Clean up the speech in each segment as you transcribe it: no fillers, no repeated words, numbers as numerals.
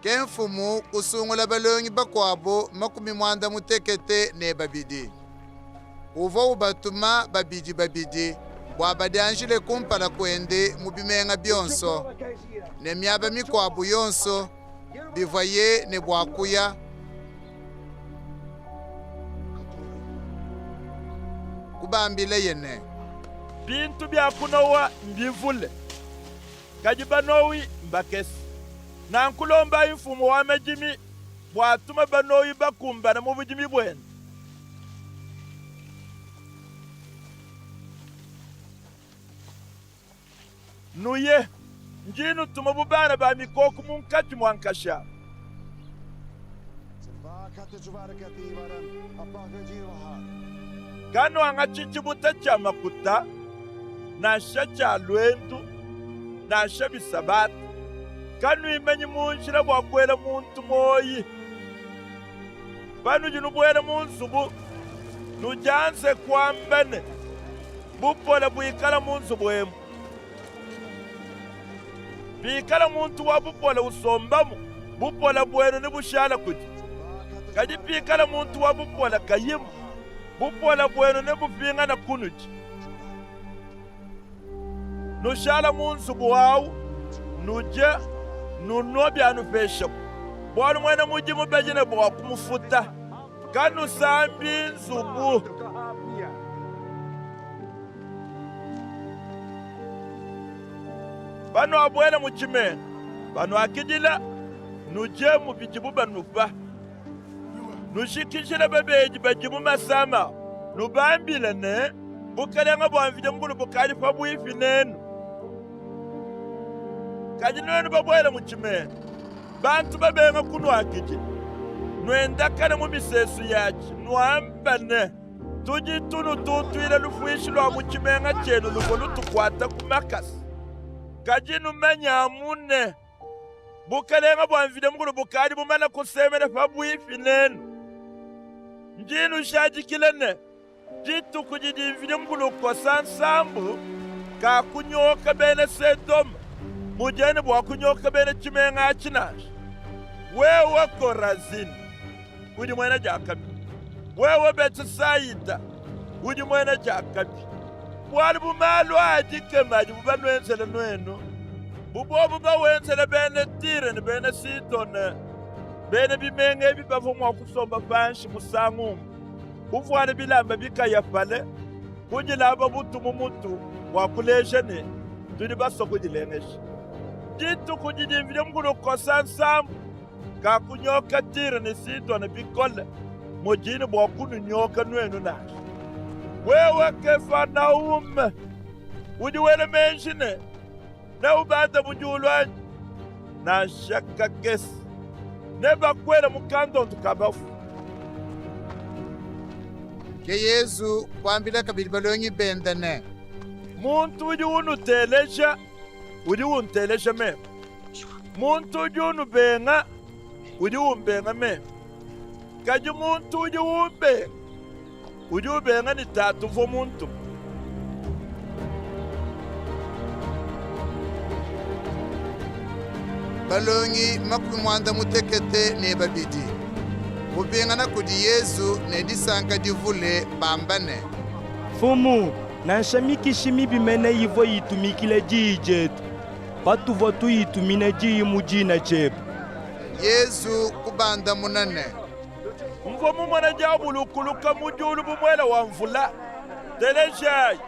Ke Mfumu kusungula balongi bakuabu 32. Uvua ubatuma babidi babidi bua badianjile kumpala kuende mu bimenga bionso ne miaba mikuabu yonso bivuaye ne bua kuya. Kubambileye ne, Bintu bia kunowa mbivule, kadi banowi mbakese. Nanku lombayi mfumu wa madimi bua atume banowi bakumbane mu budimi buende. Nuye, ndi nnutuma bu bana ba mikoku munkatshi mua nkasha. Kanuangatshi tshibuta tshia makuta, nansha tshia luendu, nansha bisabata. Kanuimanyi mu njila bua kuela muntu muoyi. Panudi nubuela mu nzubu, nudianze kuamba ne, Bupole buikale mu nzubu emu. Pikala muntu wa bupole usombamu, bupole buenu nebushale kudi. Kadi pikala muntu wa bupole kayimu, bupole buenu nebupingane kunudi. Nushala mu nzubu awu, nudie, nunue bianupeshabu, bualu muena mudimu badi ne bua kumufuta. Kanusambi nzubu. Panuabuela mu tshimenga, banuakidila, nudiemu bidibu banupa. Nujikijile babedi badimu masama, nubambile ne, Bukalenga bua Mvidi Mukulu bukadi pabuipi nenu. Kadi nuenu babuele mu tshimenga, bantu babenga kunuakidila, nuendakane mu misesu yatshi, nuamba ne, Tudi tunutuntuila lupuishi lua mu tshimenga tshienu luvua lutukuata ku makasa. Kadi numanye amu ne, Bukalenga bua Mvidi Mukulu bukadi bumane kusemena pabuipi nenu. Ndi nnujadikila ne, dituku didi Mvidi Mukulu ukosa nsambu, kakunyoka bena Sodome mudiye ne bua kunyoka bena tshimenga atshi nansha. Wewe Korazine, udi muena diakabi! Wewe Betesayida, udi muena diakabi! Bualu bu malu a dikema adibu banuenzele nuenu, bu bobu bawenzele bena Tire ne bena Sidone, bena bimenga ebi bavua mua kusomba panshi musangu umue, kuvuala bilamba bikayapale, kudilaba butu mu mutu bua kuleja ne, tudi basue kudilengeja. Dituku didi Mvidi Mukulu ukosa nsambu, kakunyoka Tire ne Sidone bikole mudiyi ne bua kununyoka nuenu nansha. Wewe Kefanawume, udi wela meji ne, neubande mu diulu anyi? Nansha kakese! Nebakuele mu kandondu ka bafue. Ke Yezu kuambila kabidi balongi bende ne. Muntu udi unuteleja, udi unteleja meme. Muntu udi unubenga, udi umbenga meme. Kadi muntu udi umbenga, udi ubenga ne Tatu uvua muntume. Balongi 32 kupingana kudi Yezu ne disanka divule bamba ne, Mfumu, nansha mikishi mibi mene ivua itumikila diyi dietu patuvua tuyitumina diyi mu dina diebe. Yezu kubandamuna ne, Mvua mumone diabulu ukuluka mu diulu bu muele wa mvula. Telejayi!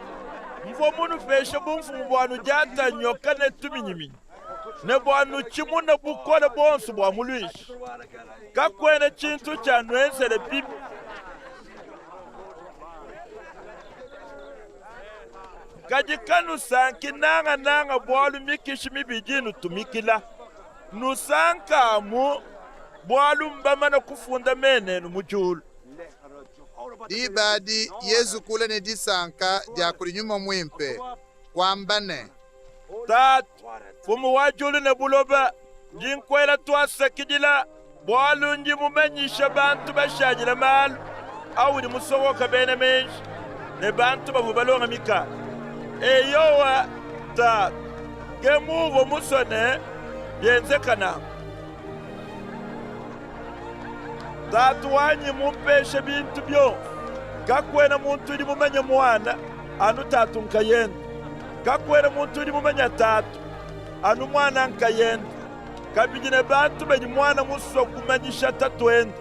Mvua munupeshe bumfumu bua nudiata nyoka ne tuminyiminyi, ne bua nutshimune bukole buonsu bua muluishi. Kakuena tshintu tshianuenzela bibi. Kadi kanusanki nangananga bualu mikishi mibi idi inutumikila. Nusanka amu bualu mbamane kufunda mena enu mu diulu. Diba adi Yezu kule ne disanka dia kudi Nyuma Muimpe, kuamba ne. Tatu, Mfumu wa diulu ne buloba, ndi nkuela tuasakidila bualu ndi mumanyishe bantu bashadile malu audi musokoke bena meji ne bantu bavua balonga mikanda. Eyowa, Tatu, ke muuvua musue ne, bienzeka nanku. Tatu wanyi mmumpeshe bintu bionso. Kakuena muntu udi mumanye Muana, anu Tatu nkayende. Kakuena muntu udi mumanye Tatu, anu Muana nkayende, kabidi ne bantu badi Muana musue kumanyisha Tatuende.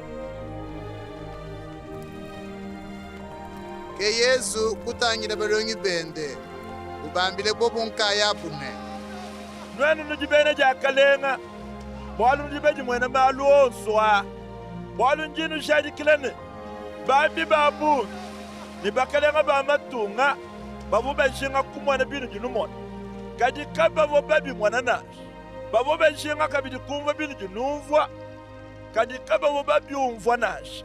Ke Yezu kutangila balongi bende, ubambila bobu nkayabu ne. Nuenu nudi bena diakalenga, bualu nudi badimuene malu onso aa. Bualu ndi nnujadikila ne, bambi ba bungi ne bakalenga ba matunga bavua bajinga kumona binudi numona, kadi kabavua babimona nansha. Bavua bajinga kabidi kumvua binudi numvua, kadi kabavua babiumvua nansha.